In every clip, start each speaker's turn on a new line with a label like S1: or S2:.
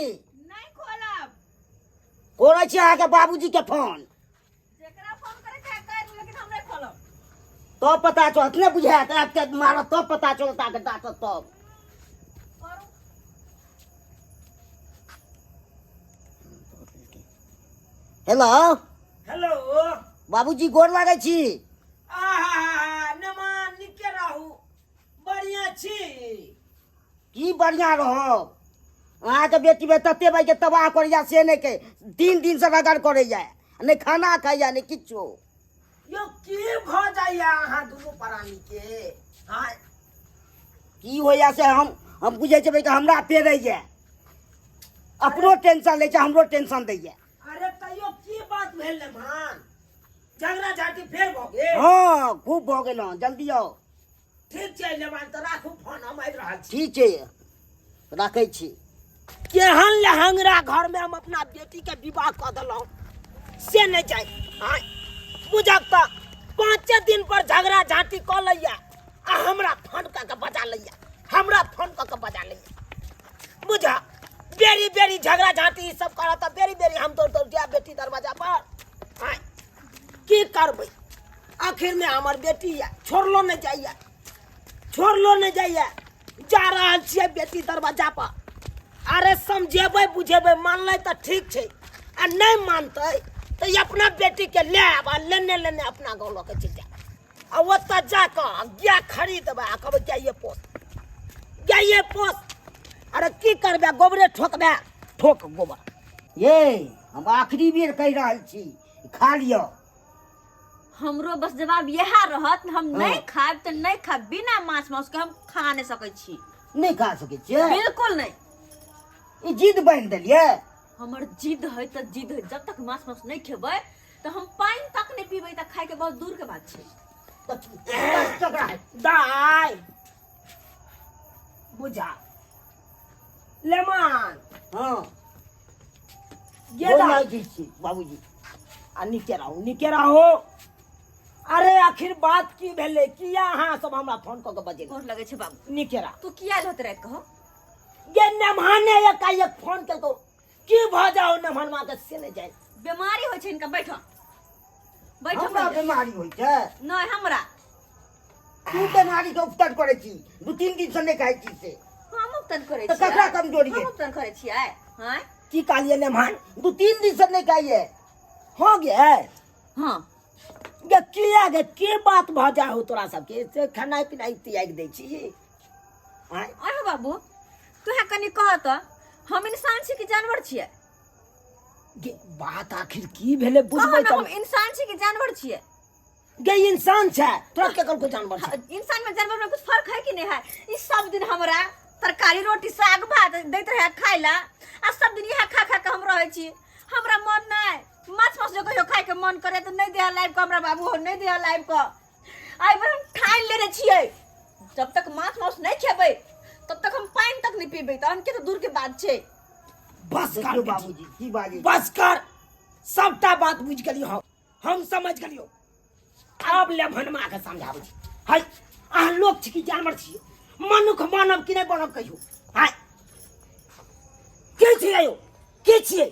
S1: नहि खोलब।
S2: करै छी अहाँके बाबूजी के फोन।
S1: जेकरा फोन करे के कर, लेकिन हम नहीं खोलब।
S2: तब पता चलत ने, बुझायत आबि के मारत तब पता चलत अहाँके डाँटत तब।
S1: करू।
S2: हेलो।
S3: हेलो।
S2: बाबूजी, गोर लागै छी।
S3: आहा, नमान, निके रहू, बढ़िया छी?
S2: की बढ़िया रहब, अहाँके बेटी बे तते भाई के तबाह करैया से नहि के 3 दिन से रगड़ करैया, नहि खाना खाइया नहि किछो।
S3: यो की भऽ जाइया अहाँ दुनू प्राणी के? हाँ।
S2: की होइया से हम बुझै छियै कि हमरा पेरैया, अपनो टेंशन लै छै, हमरो टेंशन दैया।
S3: अरे तैयो की बात भेल मान? झगड़ा झाटी फेर भऽ गेल?
S2: हँ, खूब भऽ गेल हँ, जल्दी आउ।
S3: ठीक छै लेमान, तऽ राखू फोन, हम आबि रहल छी।
S2: ठीक छै, राखै छी।
S3: केहन लहंगरा घर में हम अपना बेटी के विवाह कऽ देलहुँ से नहि जाय। आँय, बुझब तऽ 5 दिन पर झगड़ा झाँटी कऽ लैया आ हमरा फोन कऽ के बजा लैया, हमरा फोन कऽ के बजा लैया। बुझ, बेरी बेरी झगड़ा झाँटी ई सब करत तऽ बेरी बेरी हम दौड़ दौड़ जायब बेटी दरवाजा पर। आँय, की करबै? आखिर में हमर बेटी यऽ, छोड़लो नहि जाइया, छोड़लो नहि जाइया। जा रहल छियै बेटी दरवाजा पर। अरे समझेबै बुझेबै, मानलै तऽ ठीक छै आ नहि मानतै तऽ ई अपना बेटीके ले आयब आ लेने लेने अपना गाँव लऽ के चलि जायब आ ओतऽ जा कऽ गाय खरीदबै आ कहबै गाये पोस, गाये पोस। अरे की करबै? गोबरे ठोकबै,
S2: ठोक गोबर। ये हम आखिरी बेर कहि रहल छी, खा लिअ।
S1: हमरो बस जवाब इएह रहत, हम नहीं खायब तऽ नहीं खायब। बिना माछ मांस के हम खा नहीं सकै छी।
S2: नहि खा सकै छियै?
S1: बिल्कुल नहीं।
S2: ई जिद बान्हि देलियै?
S1: हमर जिद है तऽ जिद है, जब तक माछ मांस नहीं खेबै तऽ हम पानि तक नहीं पीबै, तऽ खाय के बहुत दूर के बात छै।
S2: तऽ ककरा है?
S3: दाय बुझा लेमान।
S2: हँ।
S3: गे
S2: गोर
S3: दाय।
S2: लागै छी बाबूजी।
S3: आ निके रहू, निके रहू। अरे आखिर बात की भेलै? किया अहाँ सब हमरा फोन कऽ के बजेलहुँ?
S1: गोर लगै छै बाबू।
S3: निके रह।
S1: तू किया आयल होते राति कहो?
S3: गे नमहाने एकाएक फोन केलकौ, की भऽ जाओ नमहनमा के से नहि जाय।
S1: बीमारी होइ छै इनका। बैठो बैठो।
S2: हमरा
S1: पहिले।
S2: बीमारी होइ छै?
S1: नहि, हमरा।
S2: तू बीमारी के उपटन करै छी, 2-3 दिन से नहि खाइ छी से।
S1: हम उपटन करै
S2: तऽ
S1: छियै?
S2: ककरा कमजोरी
S1: हम
S2: है?
S1: उपटन करै छियै? हाँ।
S3: की कहलियै नमहान?
S2: 2-3 दिन से नहि खाइए।
S3: हो गे?
S1: हाँ।
S3: गे किया गे, की बात भऽ जा हो तोरा सबके से खेनाइ पिनाइ त्यागि दै छी? आँय?
S1: अरे बाबू, तू कनि कह तऽ, हम इंसान छी कि जानवर छियै?
S3: गे बात आखिर की भेलै
S1: कह
S3: बुझबै
S1: ने,
S3: तब।
S1: हम इंसान छी कि जानवर छियै?
S3: गे इंसान छै, तोरा के कहलको जानवर छै?
S1: हाँ, इंसान में जानवर में कुछ फर्क है कि नहीं है? ई सब दिन हमरा तरकारी रोटी साग भात दैत रहे खाय ला आ सब दिन इएह खा खा के हम रहै छी। हमरा मन नहीं माछ मांस जो कहियो खाय के मन करे तऽ नहीं दे लाइव के हमरा बाबू हो, नहीं दे लाइव के। आइ बेर हम ठानि लेने छियै, जब तक माछ मांस नहीं खेबै तब तक हम पानि तक नहीं पीबै, तहन के तऽ दूर के बात छै।
S3: बस कर।
S2: देखियौ
S3: बेटी।
S2: बाबूजी, की बाजै छी?
S3: बस कर, सबटा बात बुझि गेलियौ हम, हम समझ गेलियौ। आब लेभनमा के समझाबै छी। है, अहाँ लोक छी कि जानवर छी? मनुख मानव कि नहि बनब कहियो? हाय, के छियै यौ, के छियै?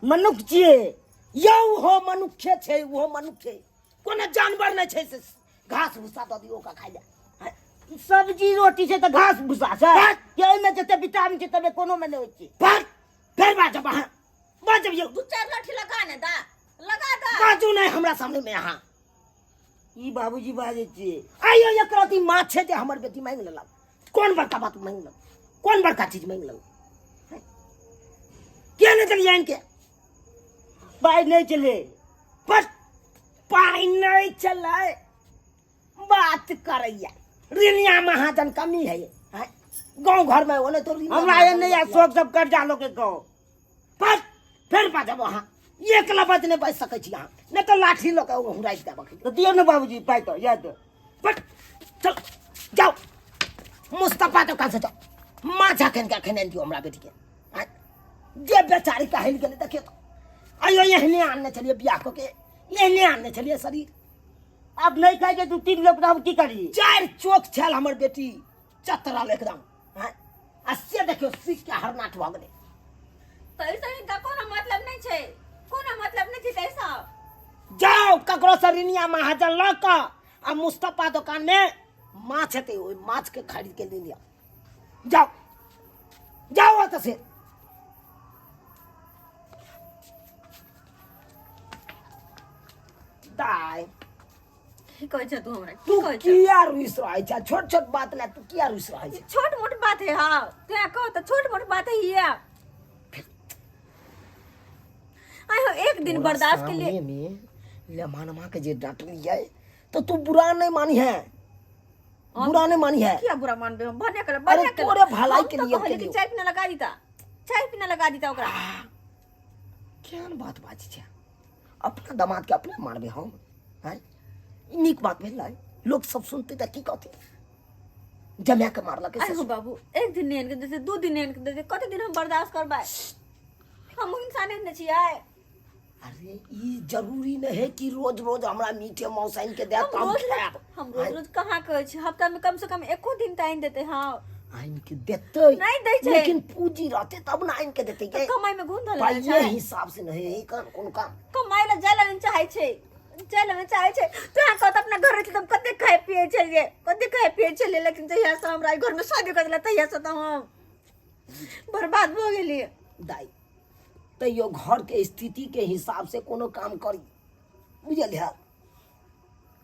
S2: मनुख छियै।
S3: यौ ओहो मनुखे छै, ओहो मनुखे, कोनो जानवर नहि छै से घास भूसा दऽ दियौ ओकरा खाइ लए। हाय,
S2: सब्जी रोटी छै तऽ घास भूसा छै?
S3: बस।
S2: कि एहिमे जते विटामिन छै तबे कोनो मे नहि होइ छै।
S3: बस, फेर बाजब अहाँ, बाजब यौ।
S1: दू चार लाठी लगा ने दा, लगा दा।
S3: बाजू नहि हमरा सामने में अहाँ।
S2: ई बाबूजी बाजै छियै?
S3: आइयो एक रति माछ छै जे हमर बेटी मांगि लेलक, कोन बड़का बात मांगि लेलक, कोन बड़का चीज मांगि लेलक? किया नहि देलियै आनि के?
S2: पाइ नहि चले।
S3: बस, पाइ नहि चलै बात करैया। ऋणिया महाजन कमी है हैं? गाँव घर में ओने तो ऋणिया
S2: हमरा एहन नहि
S3: महाजन
S2: आ शौक सब कर्जा लऽ के गाँव।
S3: बस, फेर बाजब अहाँ, एक लबज नहि बाजि सकै छी अहाँ, नहि तऽ लाठी लऽ कऽ हुराइट देब अखन।
S2: तऽ दियौ ने बाबूजी पाइ तऽ याद।
S3: बस, चल जाओ मुस्तफा दोकान से, जाओ माछ अखन के अखन आनि दियौ हमरा बेटी के। आँय, जे बेचारी कहल गेलै देखियौ तऽ आइयो एहने आनने छलियै बियाह कऽ के, एहने आनने छलियै शरीर।
S2: आब नहि खाइ छै 2-3 लोक तऽ हम की करी?
S3: 4 चोक छल हमर बेटी, चतरल एकदम। आँय, आ से देखियौ सीख के हरनाट भऽ गेलै।
S1: तऽ एहिसँ हिनका कोनो मतलब नहि छै, कोनो मतलब नहि छै ताहिसँ।
S3: जाओ ककरो से रिनिया महाजन लऽ कऽ आ मुस्तफा दोकान में माछ हेतै, ओहि माछ के खरीद के ले लिअ। जाओ जाओ ओतऽ से। दाय
S1: की कहै छ तू हमरा? की
S3: तू
S1: कहै छ?
S3: किया रुस रहै छ? छोट छोट बात ले तू किया रुस रहै छ?
S1: छोट मोट बात है। हाँ, तू कहो तो छोट मोट बात है ये। आइ हो एक दिन बर्दाश्त के लिए
S3: में लेमानमा के जे डांटलियै तो तू बुरा नहीं मानी है, बुरा नहीं मानी है।
S1: किया बुरा मानबे हम? भने कर
S3: अरे
S1: बढ़िया कर।
S3: तोरे भलाई के
S1: हम
S3: लिए
S1: तो कहलियै कि
S3: केलियौ।
S1: चाय पीना लगा दीता, चाय पीना लगा दीता ओकरा।
S3: केहन बात बाजै छै? अपना दामाद के अपने मारबे हम? आँय, ई नीक बात भेलै? लोक सब सुनतै तऽ की कहतै? जमा के मारलक
S1: आइ हो बाबू, एक दिन आनि के देते, दू दिन आनि के देते, कते दिन हम बर्दाश्त करबै? हम इंसाने ने छियै।
S3: अरे ई जरूरी नहीं है कि रोज रोज हमरा मीटे मांस आनि के दे
S1: हम
S3: तऽ हम
S1: रोज
S3: खायब।
S1: हम रोज रोज कहाँ कहै छी? हफ्ता में कम से कम एको दिन तऽ आनि देते। हाँ,
S3: आनि के देतै।
S1: नहीं दै छै।
S3: लेकिन पूंजी रहतै तब ने आनि के देतै।
S1: तऽ कमाई में घूम धल
S3: पाइये
S1: छै।
S3: हिसाब से नहीं है काम, कोनो काम।
S1: कमाई ला जाय ला नहीं चाहै छै, जाय ला नहीं चाहै छै। तू यहाँ कहत अपना घर रहै तऽ हम कते खाए पिए छलियै, कते खाए पिए छलियै, लेकिन जहिया से हमरा ई घर में शादी कर देला तहिया से तऽ हम बर्बाद भऽ गेलियै।
S3: दाइ, तैयो घर के स्थिति के हिसाब से कोनो काम करी, बुझलियै?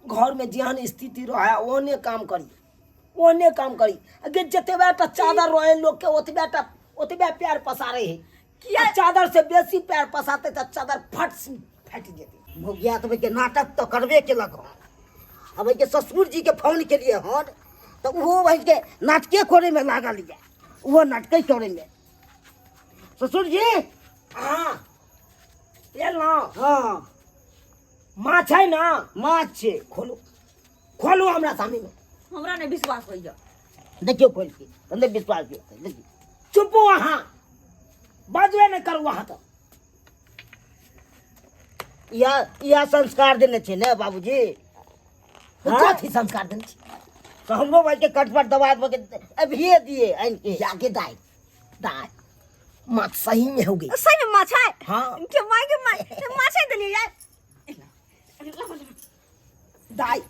S3: घर में जेहन स्थिति रहे ओहने काम करी, ओहने काम करी। अगे जतबे टा चादर रहे लोग के ओतबे टा ओतबे पैर पसारे है।
S1: किया?
S3: आ चादर से बेसी पैर पसारते तऽ चादर फट से फाटि जेतै।
S2: भोगिया तऽ के नाटक तऽ करबे केलक हन। अब के ससुर जी के फोन केलिए हन तऽ ओहो भाई के नाटके करे में लागल यऽ, ओहो नाटके करे में। ससुर जी।
S3: हाँ, एलहुँ।
S2: हाँ।
S3: माछ है ना?
S2: माछ छै।
S3: खोलू खोलू हमरा सामने में।
S1: हमरा नहीं विश्वास होइया।
S2: देखियौ खोलि के, तऽ नहि विश्वास होइया, देखियौ।
S3: चुपू, अहाँ बजबे नहि करू अहाँ तऽ।
S2: इएह इएह संस्कार देने छै ने बाबूजी? हाँ?
S3: कथी संस्कार देने छी?
S2: तऽ हमरो भाई के कट पर दबा दबा के अभिये दिए आनि के।
S3: जाके दाय दाय, माछ सही में हो गई।
S1: सही में माछ है?
S3: हाँ।
S1: के माय के माय, माछ है देलियै यार।
S3: दाय,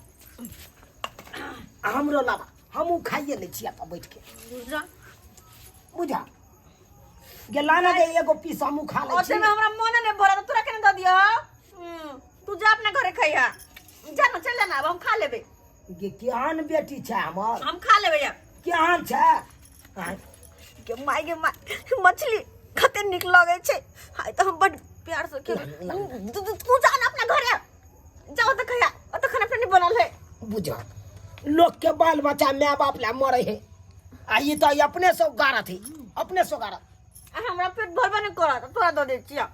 S3: हमरो लाबा, हमहूँ खाइए लै छी अपन बैठ के।
S1: बुझा
S3: बुझा गेला ना गे, एगो पीस हमहूँ खा लै छी।
S1: ओते में हमरा मन नहीं भरत, तोरा केना दऽ दियौ? तू जा अपना घरे खइहा, जा ना, चल जा ना, अब हम खा लेबै।
S3: गे केहन बेटी छै हमर?
S1: हम खा लेबै अब।
S3: केहन छै? आँय?
S1: के माय के माय, मछली कते नीक लगै छै। हाय, तऽ हम बड प्यार से खेबै। तू जा ना अपना घरे, जाओ तऽ खइहा, ओतऽ खाना पीना नहीं बनल है।
S3: बुझ, लोक के बाल बच्चा my बाप ला मरे है आ ई तऽ अपने से गारत है, अपने से गारत।
S1: आ हमरा पेट भरबे नहीं करत, तोरा दऽ दै छियै।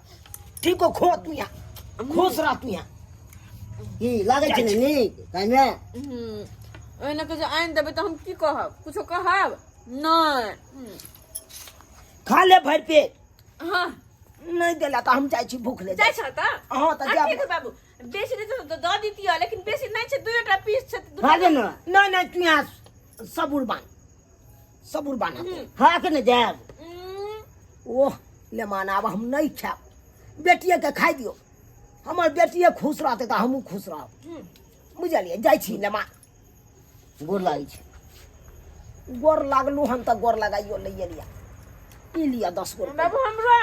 S3: ठीक हो, खो तू यहाँ, खुश रह तू यहाँ।
S2: की लागै छै ने नीक खाइमे?
S1: ओहिना के जे आनि देबै तऽ हम की कहब? कुछो कहब नहि।
S3: खा ले भरि पेट।
S1: हाँ।
S3: नहीं देला तऽ हम जाइ छी भूख ले।
S1: जाइ छह तऽ?
S3: हाँ, तऽ
S1: आ,
S3: जायब।
S1: ठीक है बाबू, बेसी देतै तऽ दऽ दितियै, लेकिन बेसी नहि छै, दूटा पीस छै।
S2: खा ले ने।
S3: नहीं नहीं, तू यहाँ सबुर बान, सबुर बान।
S2: खा के ने जायब।
S3: ओह ले मान, आब हम नहीं खायब, बेटिए के खाइ दियौ। हमर बेटिए खुश रहतै तऽ हमहूँ खुश रहब, बुझलियै? जाइ छी लेमा।
S2: गोर लागै छै।
S3: गोर लागलू हन तऽ गोर लगाइयो लैए लिअ, ई लिअ 10 गो रुपैआ।
S1: बाबू, हमरा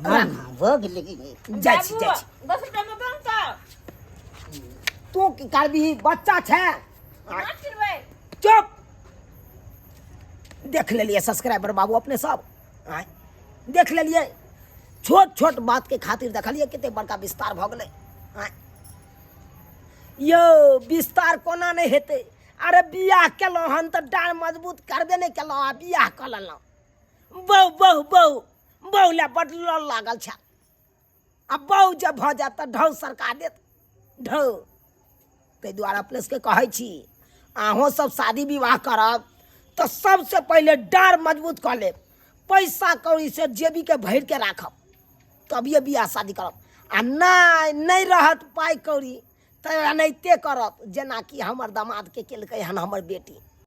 S2: हाँ, भऽ गेलै कि नहि?
S3: जाइ छी, जाइ छी।
S1: 10 रुपया में बम तऽ
S3: तू की करबिही? बच्चा छै।
S1: माछ किनबै।
S3: चुप। देख लेलियै सब्सक्राइबर बाबू अपने सब, आँय, देख लेलियै? छोट छोट बात के खातिर देखलियै कते बड़का विस्तार भऽ गेलै। आँय यौ, विस्तार कोना नहि हेतै? अरे बियाह केलहुँ हन तऽ डाँड़ मजबूत करबे नहि केलहुँ आ बियाह कऽ लेलहुँ। बहु बहु बहु बहु लए बड लल लागल छै आ बहु जे भऽ जायत तऽ ढौ सरका देत ढौ। ताहि दुआरे अपने सबके कहै छी, अहूँ सब शादी विवाह करब तऽ सबसँ पहिले डाँड़ मजबूत कऽ लेब, पैसा कौड़ी से जेबीके भरिके राखब, तभिए बियाह शादी करब। आ नहि नहि रहत पाइ कौड़ी तऽ एनाहिते करत जेनाकि हमर दामादके केलकै हन हमर बेटी।